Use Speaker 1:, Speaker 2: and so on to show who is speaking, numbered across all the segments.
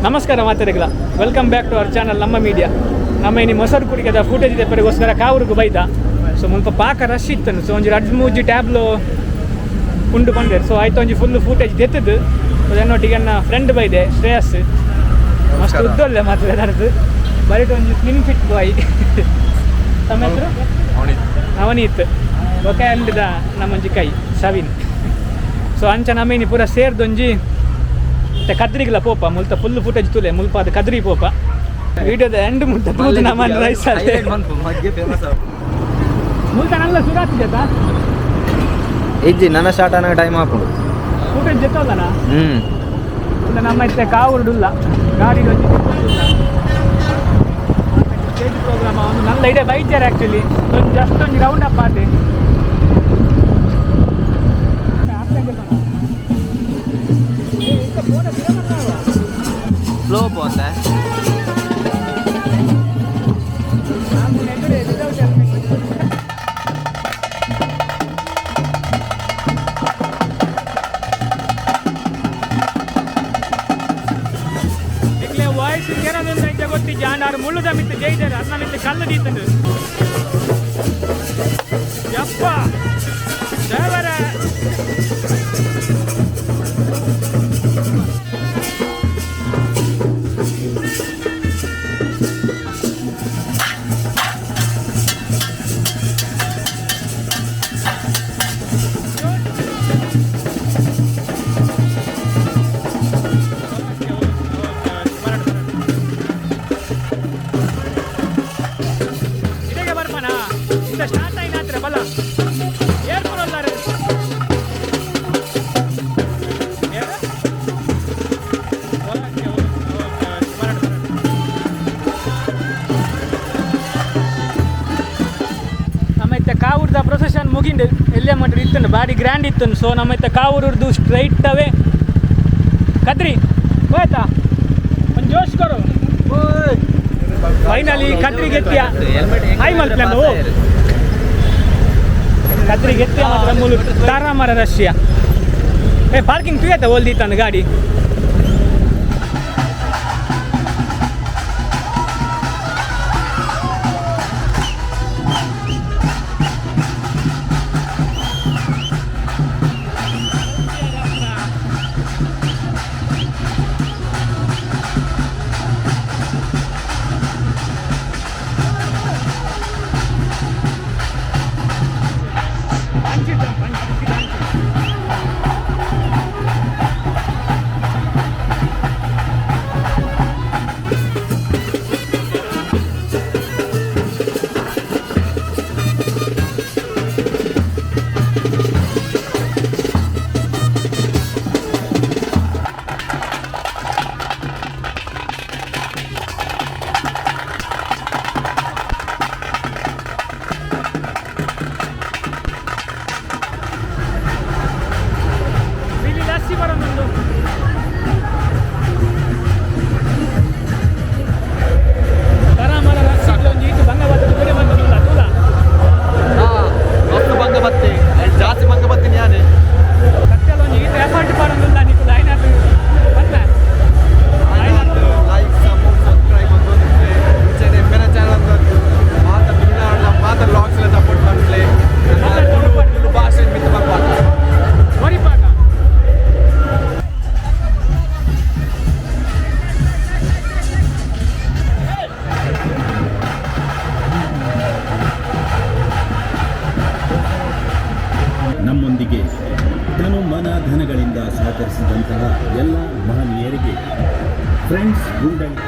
Speaker 1: ನಮಸ್ಕಾರ ಮಾತಾಡಿಗಳ, welcome back to our channel ನಮ್ಮ media. ನಮ್ಮ ಇನಿ ಮೊಸರು ಕುಡಿಕದ ಫುಟೇಜ್ ತೆಪ್ಪರಿಗೋಸ್ಕರ ಕಾವೂರುಗು ಬೈದ. ಸೊ ಮುಲ್ಪ ಪಾಕ ರಶ್ ಇತ್ತು. ಸೊ ಒಂಜಿ ರಡ್ಡ್ ಮೂಜಿ ಟ್ಯಾಬ್ಲು ಉಂಡು ಬಂದೆ. ಸೊ ಆಯ್ತು, ಒಂಜಿ ಫುಲ್ ಫೂಟೇಜ್ ದೆತ್ತದು. ಎನ್ನೊಟ್ಟಿಗೆ ನನ್ನ ಫ್ರೆಂಡ್ ಬೈದೆ, ಶ್ರೇಯಸ್. ಮಸ್ತ್ ಉದ್ದೊಲ್ಲೆ ಮಾತಾಡೋದು ಬರೀಟ್, ಒಂಜಿ ಸ್ಲಿಮ್ ಫಿಟ್ ಬಾಯ್. ತಮ್ಮ ಹೆಸರು? ನವನೀತ್. ಬೊಕ ಅಂಡಿದ ನಮ್ಮೊಂಜಿ ಕೈ ಸವಿನ್. ಸೊ ಅಂಚ ನಮೇನಿ ಪೂರ ಸೇರ್ದೊಂಜಿ ಮತ್ತೆ ಕದ್ರಿಗ್ಲ ಪೋಪ. ಮುಲ್ತ ಫುಲ್ ಫುಟೇಜ್ ತುಲೆ. ಮುಲ್ಪ ಅದು ಕದ್ರಿ ಪೋಪ. ವಿಡಿಯೋದ ಎಂಡ್ ಮುಟ್ಟ ತೂದು ನಮ್ಮ ರೈಸ್. ಮುಲ್ತ ನಲ್ಲ ಸುರಾತಿಜತಾ.
Speaker 2: ಇಜ್ಜಿ, ನನ್ನ ಸ್ಟಾರ್ಟ್ ಆನಾಗ ಟೈಮ್ ಆಪುಂಡು.
Speaker 1: ಫುಟೇಜ್ ಜೊತ್ತಲ್ಲನ. ಮುಲ್ತ ನಮ್ಮ ಇತ್ತೆ ಕಾವುಡುಲ್ಲ, ಗಾಡಿ ಸ್ಟೇಜ್ ಪ್ರೋಗ್ರಾಮ್ ಒಂದು ನನ್ನ ಐಡಿಯಾ ಬೈತಾರೆ. ಆ್ಯಕ್ಚುಲಿ ಒಂದು ಜಸ್ಟ್ ಒಂದು ರೌಂಡ್ ಅಪ್ ಆತೆ.
Speaker 2: ಸ್ಲೋ ಪೋತೆ.
Speaker 1: ಇಕ್ಲೆ ವಾಯ್ಸ್ ಏನೊಂದು ಇದ್ದ ಗೊತ್ತಿಜ್ಜ. ಆಂಡ ಮುಳ್ಳುದ ಮಿತ್ತು ಜೈದಾರೆ, ಅನ್ನ ಮಿತ್ತು ಕಲ್ಲು ದೀತಂದು. ಯಪ್ಪ ದೇವರ. ಇದಕ್ಕೆ ಬರ್ಪನಾ ಇಂದ ಸ್ಟಾರ್ಟ್ ಆಯ್ನಾತ್ರ ಬಲ ಏರ್ಪುರಲ್ಲಾರೆ. ಓಕೆ ಓಕೆ, ಬರಡು ಬರಡು. ನಮ್ಮ ಇತ್ತೆ ಕಾವೂರ್ದ ಪ್ರೊಸೆಷನ್ ಮುಗಿಂಡು. ಎಲ್ಲೇ ಮಟ್ಟ ಇತ್ತು, ಬಾರಿ ಗ್ರ್ಯಾಂಡ್ ಇತ್ತು. ಸೊ ನಮ್ಮ ಇತ್ತೆ ಕಾವೂರ್ದು ಸ್ಟ್ರೈಟ್ ಅವೇ ಕದ್ರಿ ಹೋಯ್ತಾ. ಒಂದು ಜೋಶ್ ಕೊರು. ಫೈನಲಿ ಕದ್ರಿ ಗೆತ್ತಿಯ. ಹಾಯ್ ಮಲ್ಪ್ಲಂದು ಕದ್ರಿ ಗೆತ್ತಿಯ ಮಾತ್ರ. ಮೂಲು ತಾರಾಮರ ರಷ್ಯಾ. ಏ, ಪಾರ್ಕಿಂಗ್ ತೂಯತ್ತ ಓಲ್ದಿತ್ತಾನು ಗಾಡಿ. ಇಲ್ಲಿ ಜಾಸ್ತಿ ಬರೋದೊಂದು. ತರಾಮರ ರಸ್ಸಿಗ್ಲ ಒಂಜಿ ಈತು ಬಂಗ ಬರ್ತದೆ. ಬಿಡಿ ಬಂದಲ್ಲ ತೂಲ.
Speaker 3: ಮಸ್ತ್ ಬಂಗ ಬತ್ತಿ, ಜಾಸ್ತಿ ಬಂಗ ಬತ್ತೀನಿ ಯಾನೆ.
Speaker 1: ಸತ್ಯಲ ಒಂಜಿ ಈತು ಎಫರ್ಟ್ ಪಾಡೊಂದುಲ್ಲ ನಿಕುಲು. ಆಯ್ನಾತ್ ಬಂದ ಆಯ್ನಾತ್.
Speaker 3: ಲೈಕ್, ಸಪೋರ್ಟ್, ಸಬ್ಸ್ಕ್ರೈಬ್ ಅಂತ ಇಂಚನೆ ಎಮ್ಮೆನ ಚಾನಲ್ ಅಂತ ಮಾತ ತುಳುನಾಡ ಮಾತ ವ್ಲಾಗ್ಸ್ ಎಲ್ಲ ಸಪೋರ್ಟ್ ಮಾಡ್ಲೆ. ತುಳು ತುಳು ಭಾಷೆ ಮಿತ್ತ ಬರ್ಪಾಕ.
Speaker 1: ಒರಿಪಾಕ.
Speaker 4: ನಮ್ಮೊಂದಿಗೆ ತನು ಮನ ಧನಗಳಿಂದ ಸಹಕರಿಸಿದಂತಹ ಎಲ್ಲ ಮಹನೀಯರಿಗೆ ಫ್ರೆಂಡ್ಸ್ ಗುಂಡಳ್ಳಿ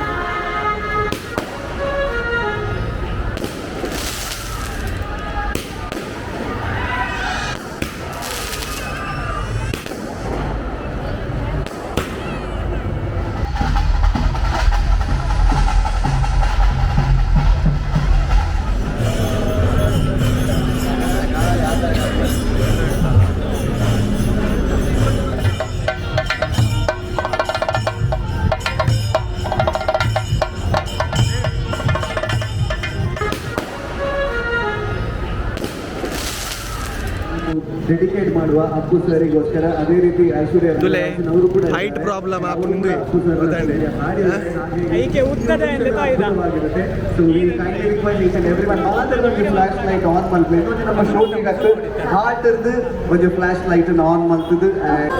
Speaker 5: ಡೆಡಿಕೇಟ್ ಮಾಡುವ ಅಪ್ಪು ಸರಿಗೋಸ್ಕರ. ಅದೇ ರೀತಿ ಐಶ್ವರ್ಯ
Speaker 3: ತುಲೆ,
Speaker 5: ರಂಗನಾಥನ್ ಅವರು ಕೂಡ
Speaker 3: height
Speaker 5: ಇದ್ದಾರೆ.
Speaker 3: Problem
Speaker 5: ಅವರು
Speaker 3: ಆಪುಂಡು
Speaker 5: ಕೂಡ ಅಪ್ಪು ಸರ್
Speaker 3: ಗೊತ್ತಾಂಡ್.
Speaker 5: ಹಾಡಿದ್ದಾರೆ. ಹಾಗೆ
Speaker 1: ಐಕೆ ಉದ್ದದ ಎಂದೆತಾ ಇದ್ದ.
Speaker 5: ಅದ್ಭುತವಾಗಿರುತ್ತೆ. So we kindly request each and everyone ಮಾತ್ರ ಒಂಜಿ ಫ್ಲಾಶ್ ಲೈಟ್ ಆನ್ ಮಲ್ಪಲೆ. ಒಂಜಿ ನಮ್ಮ ಶೋಕಿಗೆ ಅಷ್ಟು ಹಾರ್ಟ್ ಇರ್ದು ಒಂಜಿ ಫ್ಲಾಶ್ ಲೈಟ್ ಆನ್ ಮಲ್ತದು. And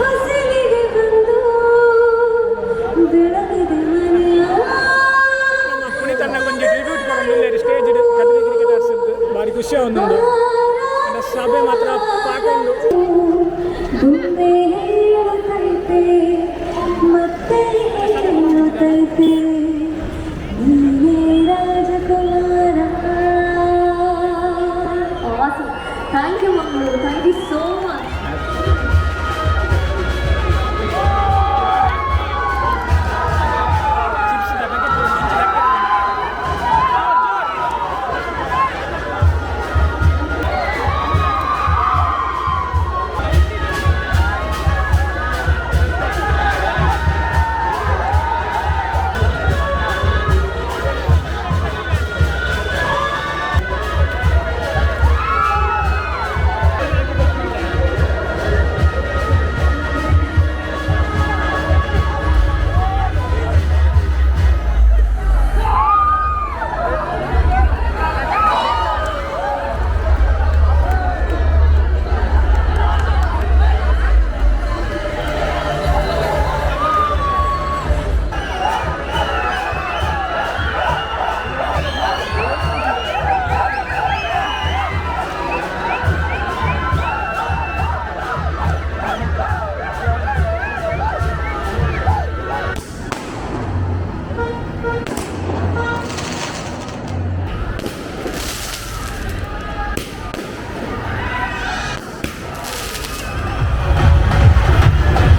Speaker 6: ಹೊಸಲಿಗೆ ಬಂದು ಬೆಳಗಿದೆ ಮನೆಯ.
Speaker 1: ನಮ್ಮ ಪುನೀತಣ್ಣ ಒಂಜಿ ಟ್ರಿಬ್ಯೂಟ್ ಕೊಡೊಂದು ಸ್ಟೇಜ್ ಕದ್ರಿ ಕ್ರಿಕೆಟರ್ಸ್ ಬಾರಿ ಖುಷಿ ಒಂದುಂಡು. ಅಂಡ ಸಭೆ ಮಾತ್ರ ಪಾಕೊಂಡು.
Speaker 6: ದುಂಬೆ ಹೇಳುತ್ತೈತೆ, ಮತ್ತೆ ಹೇಳುತ್ತೈತೆ, ನೀನೇ ರಾಜಕುಮಾರ.
Speaker 7: Awesome. Thank you, Mangaluru. Thank you so much.
Speaker 1: Chips the packet ಇಂಚಿ ದಕ್ಕರೆ.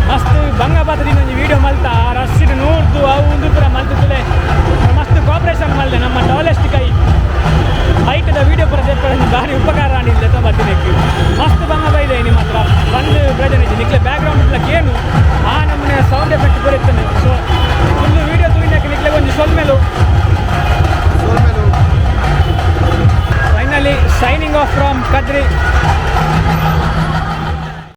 Speaker 1: ಮಸ್ತ್ ಬಂಗ ಪಾತ್ರದಿಂದ ಒಂಜಿ ವೀಡಿಯೋ ಮಲ್ತ ರಸ್ಸಿಡ್ ನೂರ್ದು ಅವು ಒಂದು ಪೂರ ಮಲ್ತುತ್ತಲೆ. ಮಸ್ತ್ ಕೋಪರೇಷನ್ ಮಲ್ದೆ ನಮ್ಮ ಟಾಲೆಸ್ಟ್ ಕೈ ಹೈಟ್ದ ವೀಡಿಯೋ ಪೂರ ಸೇರ್ಪಡೆ ಭಾರಿ ಉಪಕಾರ ಆಂಡಿಲ್ಲ ಬತ್ತಿನಕ್ಕೆ. ಮಸ್ತ್ ಬಂಗ ಬೈದೆ ನಿಮ್ಮ ಹತ್ರ ಬಂದು ಪ್ರಯೋಜನ ಇಜ್ಜಿ. ನಿಕ್ಲೆ ಬ್ಯಾಕ್ಗ್ರೌಂಡ್ ಇట్ల ಕೇನು ಆ ನಮ್ಮನೆ ಸೌಂಡ್ ಎಫೆಕ್ಟ್ ಪೂರ ಇತ್ತನೆ. ಸೊ ಫುಲ್ ವೀಡಿಯೋ ತೂಯಿನಕ್ಕೆ ನಿಕ್ಲೆ ಒಂಜಿ ಸೊಲ್ಮೆಲು.
Speaker 3: ಸೋಲ್ಮೇಲು.
Speaker 1: Finally signing off from Kadri.